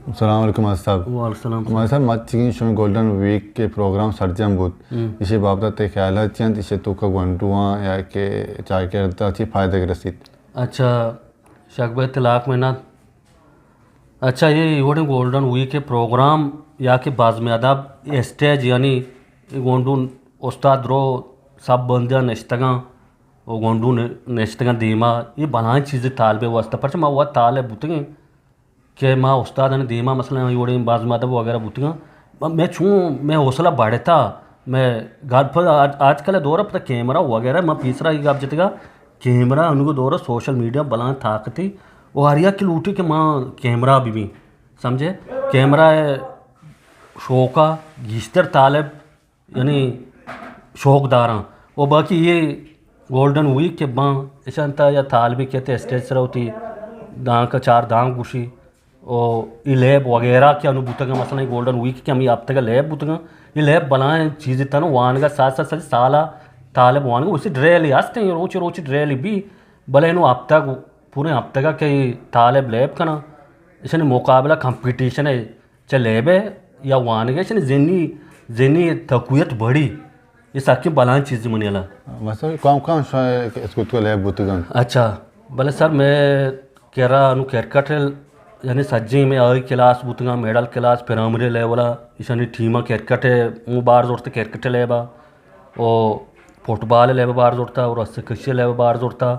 السلام علیکم ماستر صاحب۔ وعلیکم السلام۔ ماستر صاحب، مرچیگیں شمئے گولڈن ویک ءِ پروگرام سرجم بوت۔ ہم۔ ایشی بابت ءَ تئی خیالات چی انت؟ ایشی ءِ توکا گونڈواں یا کہ چاگرد ءَ چی فائدگ رسیت؟ اچھا، شک بھائی، تئی لاکھ منت۔ اچھا، اے وڑیں گولڈن ویک ءِ پروگرام یا کہ بزم ادب اسٹیج، یعنی گونڈو استاد درو سب بندیاں نشتگاں و گونڈو نشتگاں دیما، اے بلائیں چیزے طالب ءِ واسطہ، پرچہ ما وت طالب بوتگیں کہ ما استادانی دیما مثلاً اے وڑیں بزم ادب وغیرہ بوتگاں، مئے چون مئے حوصلہ بڑھتا، مئے گپ آج، آج کل دور ءَ پتہ کیمرہ وغیرہ، ما پیسرا اے گپ جتگا، کیمرہ انوگو دور ءَ سوشل میڈیا بلائیں طاقتے، و ہر یک لوٹی کہ ما کیمرہ بہ بیں، سمجھے؟ کیمرہ ءِ شوق ءَ گیشتر طالب یعنی شوق داراں۔ و باقی اے گولڈن ویک کہ باں، اشاں تا یا طالبے کہ تے اسٹیج سرا وتی دانک، چار دانک گوشی، و اے لیب وغیرہ کہ انو بوتگاں، مثلاً اے گولڈن ویک کہ ہمیں ہفتگا لیب بوتگاں، اے لیب بلائیں چیزے تن وانگا ساتھ ساتھ ساتھ سالا طالب وانگا اسی ڈریل ہستیں، روچ روچ ڈریل بی، بلے انو ہفتگ، پورے ہفتگا کہ اے طالب لیب کناں، اشانی مقابلہ کمپٹیشن ہے، چہ لیب ءَ یا وانگ ءَ، اشانی ذہنی، ذہنی تقویت بڑی۔ اے سکیں بلائیں چیزے منی ہیالا۔ مثلاً کام کام شما اسکول تو لیب بوتگ انت؟ اچھا، بلے سر، مئے کرا انو کرکٹ ءَ، یعنی سجیں مئے ہائی کلاس بوتگاں، مڈل کلاس، پرائمری لیول ءَ، اشانی ٹیم ءَ کرکٹ ءَ اوں بار زرت، کرکٹ ءِ لیب ءَ، او فٹبال ءِ لیب ءَ بار زرتا، او رسے کشی ءِ لیب ءَ بار زرتا،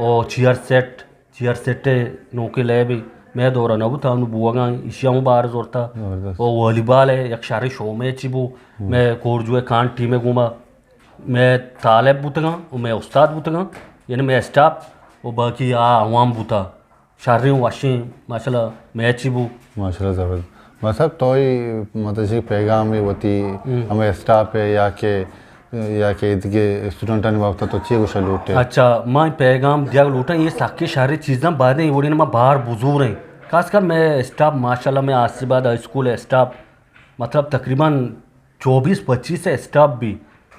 او چیئر سیٹ، چیئر سیٹ ءِ نوکیں لیبے مئے دور ءَ نہ بوت، انو بوگا انت، ایشی ءَ ہم بار زرتا۔ زبردست۔ او والی بال ءِ یک شریں شو میچے بو، ہم۔ مئے کورجو ءِ کان ٹیم ءِ گوما مئے طالب بوتگاں و مئے استاد بوتگاں، یعنی مئے اسٹاف و باقی آ عوام بوتا۔ شریں وشیں ماشاءاللہ میچے بو۔ ماشاءاللہ زبردست۔ مطلب تو ای مطلب پیغام وتی ہم۔ ہمے اسٹاف ءَ یا کہ یا کہ دگہ اسٹوڈنٹانی بابت ءَ تو چی گوشگ لوٹ ئے؟ اچھا، ما پیغام دیگ لوٹاں، اے سکیں شریں چیزاں باریں اے وڑیں ما بار بزوریں۔ خاص کر مئے اسٹاف، ماشاءاللہ مئے آصف آباد ہائی اسکول ءِ اسٹاف، مطلب تقریباً چوبیس پچیس اسٹاف بی،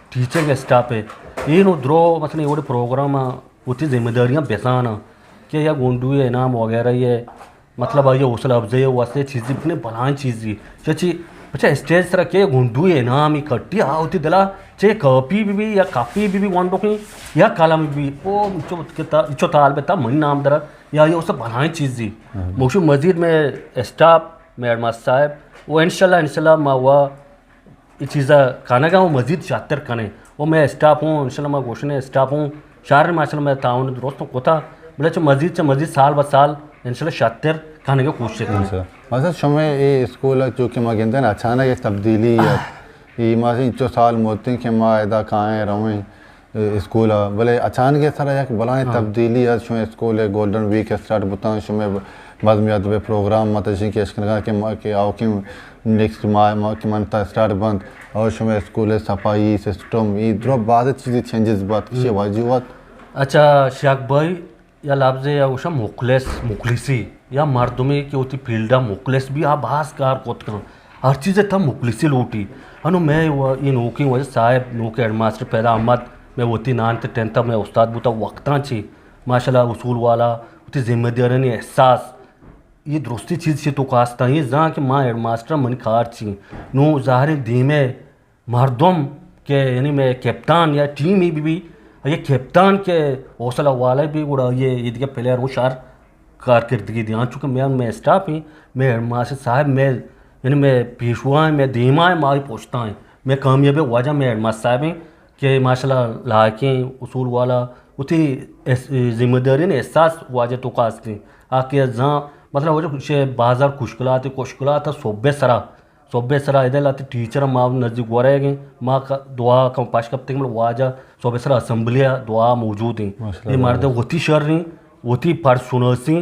ٹیچنگ اسٹاف ہے۔ اے نو درو مثلاً اے وڑیں پروگرام ءَ وتی ذمہ داریاں بزاناں کہ یا گونڈوے انعام وغیرہ یہ مطلب آئی حوصلہ افزائی ءِ واسطہ چیزے بکنے، بلائیں چیزے۔ چچی، اچھا، اسٹیج سرا کہ گونڈوے انعامی کٹی، آ وتی دلا چے کاپی بی بی یا کاپی بی بی گونڈوکیں یا قلم بی بی، او چو کتا-، چو طالب تا منی نام درا یا یہ اسے بلائیں چیزے۔ ہاں۔ موشو مزید مئے اسٹاف، مئے ہیڈ ماسٹر صاحب، و انشاءاللہ، انشاءاللہ ما وا اے چیزا کنگا و مزید شرتر کنیں۔ و مئے اسٹاف ہوں، انشاءاللہ ما گوشنے اسٹاف ہوں، شر ماشاءاللہ مئے تعاون درست کتا، بلے چہ مزید چہ مزید سال بہ سال انشاءاللہ شرتر کنگے کوشش کنیں۔ انشاءاللہ۔ ماسٹر صاحب، شمئے اے اسکول ءَ چو کہ ما گندیں اچانک یک تبدیلی ات۔ اے ما انچو سال موتیں کہ ما ادا کائیں رویں اسکول ءَ، بلے اچانک سرا یک بلائیں ہاں۔ تبدیلی ات۔ شمئے اسکول ءَ گولڈن ویک اسٹارٹ بوتاں، شمئے بزم ادب ءِ پروگرام مطلب کہ اشکنگا کہ ما، کہ آوکیں نیکسٹ ماہ ما کہ من تا اسٹارٹ بنت، اور شمئے اسکول ءِ صفائی سسٹم، اے درو باز چیزے چینجز بات، کشے ہم۔ واجہ وات۔ اچھا، شک بھائی، یا لفظے یا گوشاں مخلص، مخلصی، یا مردمے کہ وتی فیلڈا مخلص بی، آ باز کار کت کن۔ ہر چیزے تا مخلصی لوٹی۔ انو مئے و-، اے نوکیں واجہ صاحب، نوکیں ہیڈ ماسٹر پیدا احمد، مئے وتی نائنتھ ٹینتھ مئے استاد بوتا وقتاں چی، ماشاءاللہ اصول والا، وتی ذمہ دارانی احساس، اے درستی چیز چی تو کاستا، اے زان کہ ما ہیڈ ماسٹر منی کار چی۔ نو ظاہریں دیمے مردم کہ یعنی مئے کپتان یا ٹیمے بی بی، اگہ کپتان کہ حوصلہ والا بی گڑا یہ، یہ دگہ پلیئر ہوں شر کارکردگی دیاں، چونکہ مئے، مئے اسٹاف ہیں، مئے ہیڈ ماسٹر صاحب، مئے یعنی مئے پیشوا ہیں، مئے دیما ہیں، مئے پشتا ہیں، مئے کامیابی وجہ مئے ہیڈ ماسٹر صاحب ہیں کہ ماشاءاللہ لائقیں اصول والا، وتی اس-، ذمہ داری نے احساس واجہ تو کاستے۔ آ کہ زاں مطلب واجہ چہ بازار کشکلات، کشکلات صبح سرا، صبح سرا ادھر لاتے ٹیچر ما نزدیک گورے گئے، ما کا-، دعا کم پاش کپتے کہ مطلب واجہ صبح سرا اسمبلی دعا موجود ہیں۔ ماشاءاللہ، یہ مرد زبردست۔ وتی شر ہیں، وتی فرض شناسی،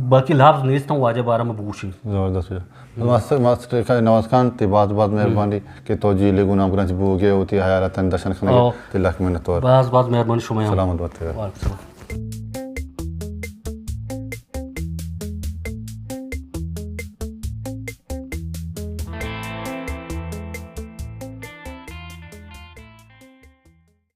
باقی لفظ نیست ہوں واجہ بارہ میں بگوشی۔ زبردست۔ ماسٹر، ماسٹر کا نواز خان تی باز باز مہربانی کہ تو جی لے گناہ گرنچ بوگے ہوتی حیالتن دشن کھنے او۔ تی لکھ منت وار۔ باز باز مہربانی شما۔ سلامت بات۔ وعلیکم السلام۔